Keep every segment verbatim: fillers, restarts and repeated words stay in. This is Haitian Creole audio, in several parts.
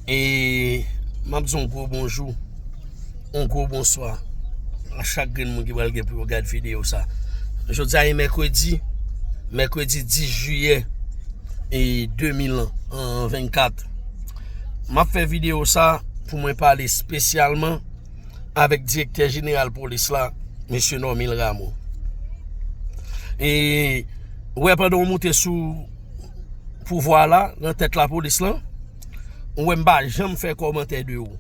E m ap di yon gwo bonjou, yon gwo bonswa a chak grenn moun ki pral gen pou yo gad videyo sa. Jodi a e mèkredi, mèkredi dis jiyè e de mil vennkat. M ap fè videyo sa pou mwen pale espesyalman avèk direktè jeneral polis la, mesye Normil Rameau. E ou wè, pandan w moute sou pouvwa la, nan tèt lapolis lan, ou wè m pa janm fè kòmantè de ou.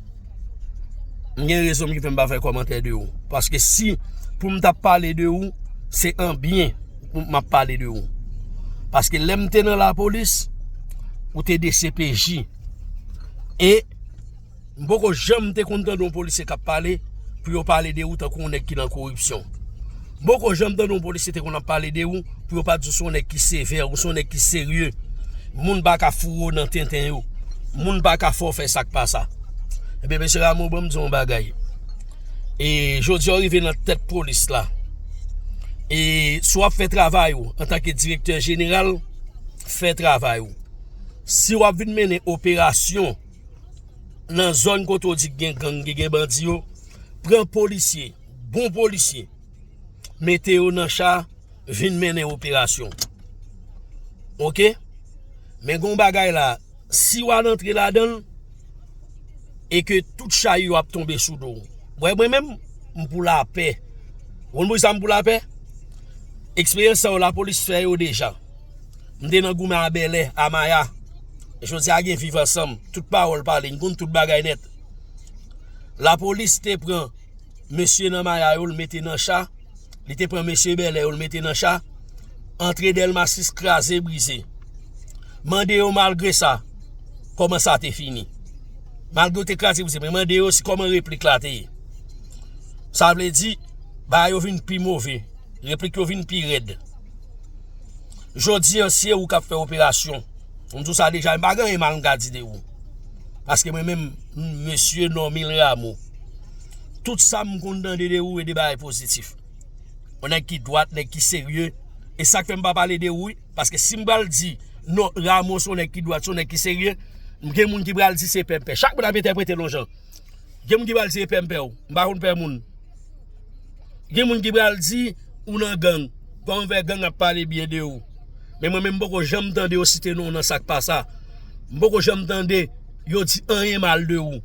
M gen rezon m ki fè m pa fè kòmantè de ou. Paske si pou m t ap pale de ou, se an byen pou m ap pale de ou. Paske lè m te nan lapolis, ou te D C P J. E m poko janm te konn tande yon polisye k ap pale pou yo pale de ou tankou yon nèg ki nan koripsyon. M poko janm tande yon polisye te konn ap pale de ou pou yo pa di w se yon nèg ki sevè, ou se yon nèg ki serye. Moun pa ka foure w nan tenten yo. Moun pa ka fè w fè sa k pa sa. Ebyen, mesye Rameau, ban m di w yon bagay. E jodi a w rive nan tèt polis la. E si w ap fè travay ou antanke direktè jeneral, fè travay ou. Si w ap vin mennen operasyon nan zòn kote w di k gen gang, ki gen bandi yo, pran polisye, bon polisye, mete yo nan cha, vin mennen operasyon. Oke? Men gen yon bagay la, si w al antre ladan l, e ke tout chay yo ap tonbe sou do w. Wè, mwen menm, m pou lapè. Ou konn poukisa m pou lapè? Eksperyans sa yo, lapolis fè yo deja. M te nan goumen a Bèlè, a Maya. Jodi a gen Viv Ansanm. Tout pawòl pale, n konn tout bagay nèt. Lapolis te pran mesye nan Maya yo, l mete nan cha. Li te pran mesye Bèlè yo, l mete nan cha. Antre Dèlma sis kraze, brize. Mande yo malgre sa, kòman sa te fini. Malgre yo te kraze, brize, men mande yo si kòman replik la te ye. Sa vle di, bagay yo vin pi move. Replik yo vin pi rèd. Jodi an, si e ou k ap fè operasyon, m di w sa deja, m pa gen anyen mal m ka di de ou. Paske mwen menm, m, mesye Normil Rameau, tout sa m konn tande de ou, e de bagay pozitif. Yon nèg ki dwat, nèg ki serye. E sa k fè m pa pale de ou, wi. Paske si m pral di, non, Rameau se yon nèg ki dwat, se yon nèg ki serye, m gen moun ki pral di se pè m pè. Chak moun ap entèprete l yon jan. Gen moun ki pral di e pè m pè w. M pa konn pè moun. Gen moun ki pral di ou nan gang. Kòman fè gang ap pale byen de ou? Men mwen menm, m poko janm tande yo site non w nan sa k pa sa. M poko janm tande yo di anyen mal de ou.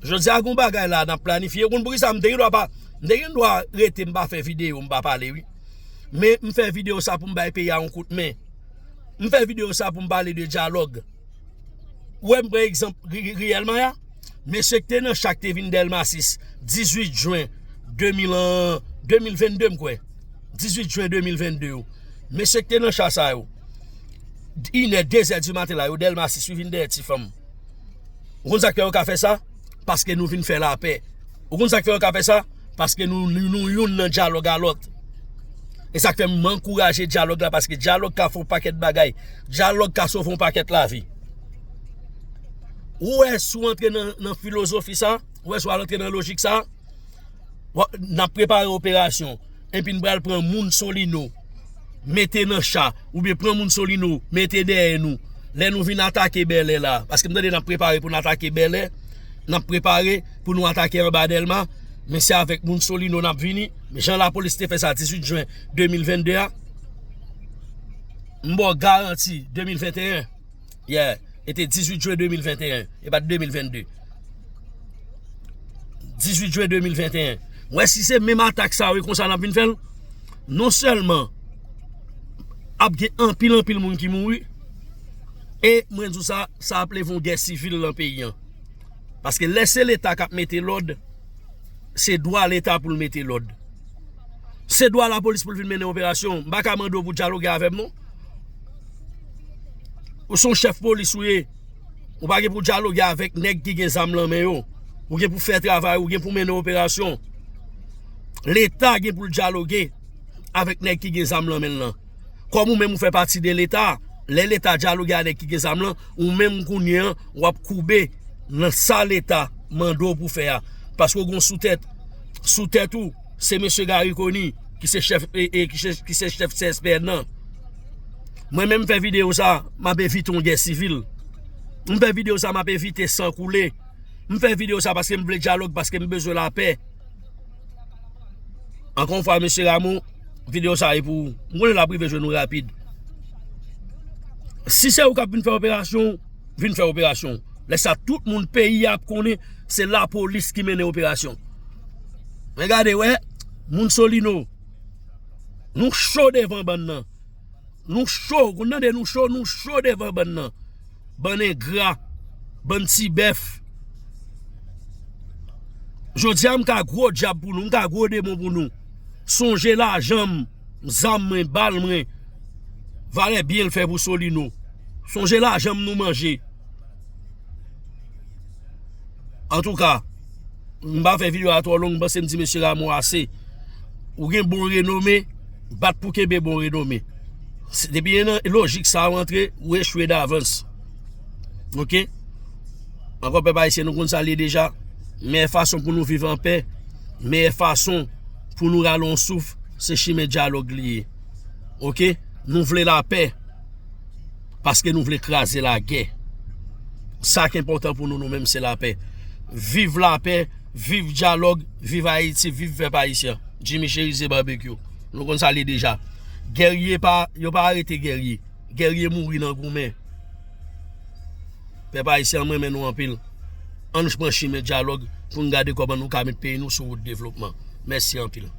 Jodi a, gen yon bagay la n ap planifye. Ou konn poukisa m te gen dwa pa, m te gen dwa rete, m pa fè videyo, m pa pale, wi. Men m fè videyo sa pou m bay peyi a yon kout men. M fè videyo sa pou m pale de dyalòg. Ou wè, m pran egzanp Ri-, Ri-, Riyèl Maya. Mesye ki te nan cha ki te vin Dèlma sis, dizuit jen de mil, de mil vennde, m kwè. Dizuit jen de mil vennde yo. Mesye ki te nan cha sa yo, inè, dezè di maten la, yo Dèlma sis, yo vin dèyè ti fanm. Ou konn sa k fè yo ka fè sa? Paske nou vin fè lapè. Ou konn sa k fè yo ka fè sa? Paske nou, nou, nou youn nan dyalòg a lòt. E sa k fè m ankouraje dyalòg la, paske dyalòg ka fè yon pakèt bagay. Dyalòg ka sove yon pakèt lavi. Ou wè, si w antre nan, nan filozofi sa, ou wè, si w al antre nan lojik sa, w ap, n ap prepare operasyon. Epi n pral pran moun Solino, mete nan cha, oubyen pran moun Solino, mete dèyè nou. Lè nou vin atake Bèlè la, paske m tande n ap prepare pou n atake Bèlè, n ap prepare pou nou atake anba Dèlma, men se avèk moun Solino n ap vini. Men jan lapolis te fè sa dizuit jen de mil vennde a, m ba w garanti de mil venteyen. Yeah, e te dizuit jen de mil venteyen, e pa t de mil vennde. Dizuit jen de mil venteyen. Mwen, si se menm atak sa yo, e konsa n ap vin fè l, non sèlman ap gen anpil, anpil moun ki mouri, e mwen di w sa, sa ap leve yon gè sivil nan peyi an. Paske lè se Leta k ap mete lòd, se dwa Leta pou l mete lòd. Se dwa lapolis pou l vin mennen operasyon. M pa ka mande w pou dyaloge avè m, non. Ou se yon chèf polis ou ye. Ou pa gen pou dyaloge avèk nèg ki gen zam nan men yo. Ou gen pou fè travay, ou gen pou mennen operasyon. Leta gen pou l dyaloge avèk nèg ki gen zam nan men l lan. Kòm ou menm ou fè pati de Leta, lè Leta dyaloge a nèg ki gen zam lan, ou menm kounye an, w ap koube nan sa Leta mande w pou fè a. Paske w gen sou tèt, sou tèt ou, se mesye Garry Conille ki se chèf, e, e, ki se, ki se chèf C S P N nan. Mwen menm fè videyo sa, m ap evite yon gè sivil. M fè videyo sa, m ap evite san koule. M fè videyo sa paske m vle dyalòg, paske m bezwen lapè. Ankò yon fwa, mesye Rameau, videyo sa e pou ou. M konnen l ap rive jwenn ou rapid. Si se ou k ap vin fè operasyon, vin fè operasyon. Lè sa, tout moun peyi a ap konnen se lapolis ki mennen operasyon. Men gade, wè, moun Solino, nou cho devan bann nan. Nou cho, ou tande, nou cho, nou cho devan bann nan. Bann engra, bann ti bèf. Jodi a, m ka gwo dyab pou nou, m ka gwo demon pou nou. Sonje lajan m, zam mwen, bal mwen. Valè byen l fè pou Solino. Sonje lajan m nou manje. Antouka, m pa fè videyo a twò long, m panse m di mesye Rameau ase. Ou gen bon renome, bat pou kenbe bon renome. Se- Depi nan lojik sa a w antre, ou echwe davans. Oke? Ankò pèp ayisyen, nou konn sa l ye deja. Meyè fason pou nou viv anpè, meyè fason pou nou rale yon souf, se chimen dyalòg li ye. Oke? Nou vle lapè. Paske nou vle kraze lagè. Sa k enpòtan pou nou, nou menm, se lapè. Viv lapè, viv dyalòg, viv Ayiti, viv pèp ayisyen. Jimmy Chérizier Barbecue. Nou konn sa l ye deja. Gèrye pa, yo pa arete gèrye. Gèrye mouri nan goumen. Pèp ayisyen, m renmen nou anpil. Ann pran chimen dyalòg pou n gade kòman nou ka met peyi nou sou wout devlopman. Mèsi anpil.